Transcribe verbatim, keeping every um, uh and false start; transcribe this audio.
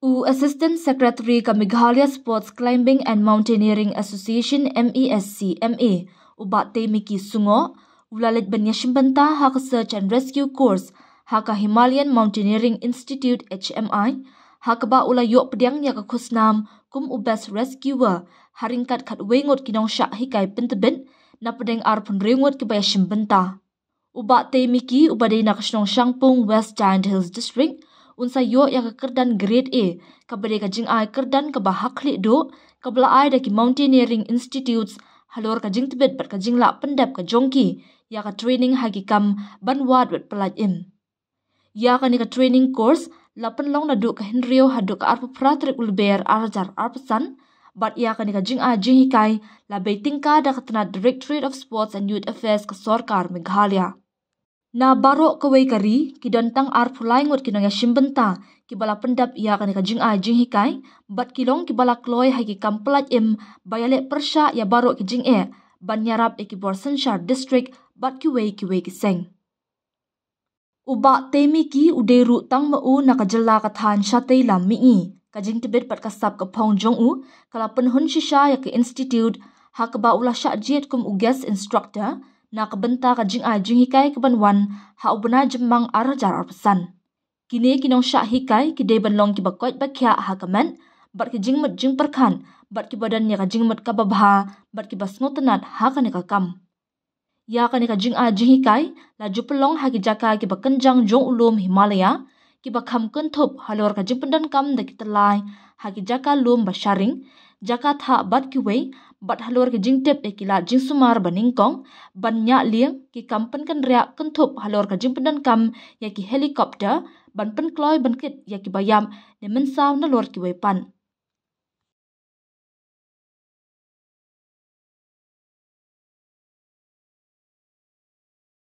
U Assistant Secretary ka Meghalaya Sports Climbing and Mountaineering Association, M A S C M A, u Bah Temiki Sungo, u la leit ban ïashim bynta ha ka Search and Rescue Course ha ka Himalayan Mountaineering Institute, H M I, ha kaba u la ïoh pdiang ïa ka khusnam kum u Best Rescuer ha ryngkat khatwei ngut ki nongshah hikai pyntbit na pdeng arphew hynriew ngut kiba ïashim bynta. U Bah Temiki, uba dei na ka shnong Shangpung, West Jaintia Hills District, un sa ïoh ïa ka kyrdan Grade A, kaba dei ka jingai kyrdan kaba ha khlieh duh, kaba la ai da ki Mountaineering Institutes halor ka jingtbit bad ka jinglah pyndep ka jong ki ïa ka training ha ki kam ban wad bad pyllait im. Ïa kane ka training course la pynlong naduh ka hynriew haduh ka arphew phra tarik u Lber ar hajar arphew san, bad ïa kane ka jingai jinghikai la bei tyngka da ka tnat Directorate of Sports and Youth Affairs ka sorkar Meghalaya. Na baroh kawei ka ri, ki don tang arphew lai ngut ki nongïashim bynta kiba la pyndep ïa kane ka jingai jinghikai, bad ki long kiba la kloi ha ki kam pyllait im ba ïaleh pyrshah ïa baroh ki jingeh ban ïarap ïa ki bor synshar district bad kiwei kiwei ki seng. U Bah Temiki u dei ruh tang ma u na ka jylla ka thaiñ shatei lam mihngi. Ka jingtbit bad ka sap ka phong jong u ka la pynhun shisha ïa ka institute, ha kaba u la shah jied kum u guest instructor na ka bynta ka jingai jinghikai kaban wan ha u bnai Jymmang ar hajar arphew san. Kine ki nongshah hikai ki dei ban long kiba koit ba khiah ha ka met bad ki jingmut jingpyrkhat, bad kiba don ïa ka jingmut kaba bha, bad kiba sngewtynnat ha kane ka kam. Ïa kane ka jingai jinghikai la ju pynlong ha ki jaka kiba kynjang jong u lum Himalaya, kiba kham kynthup halor ka jingpyndonkam da ki tyllai ha ki jaka lum ba sharing, jaka thah bad kiwei, bad halor ka jingtip ïa ki lad jingsumar ba nyngkong, ban ñiah lieng, ki kam pynkynriah kynthup halor ka jingpyndonkam ïa ki helicopter, ban pynkloi ban kit ïa kiba ïap ne mynsaw nalor kiwei pat.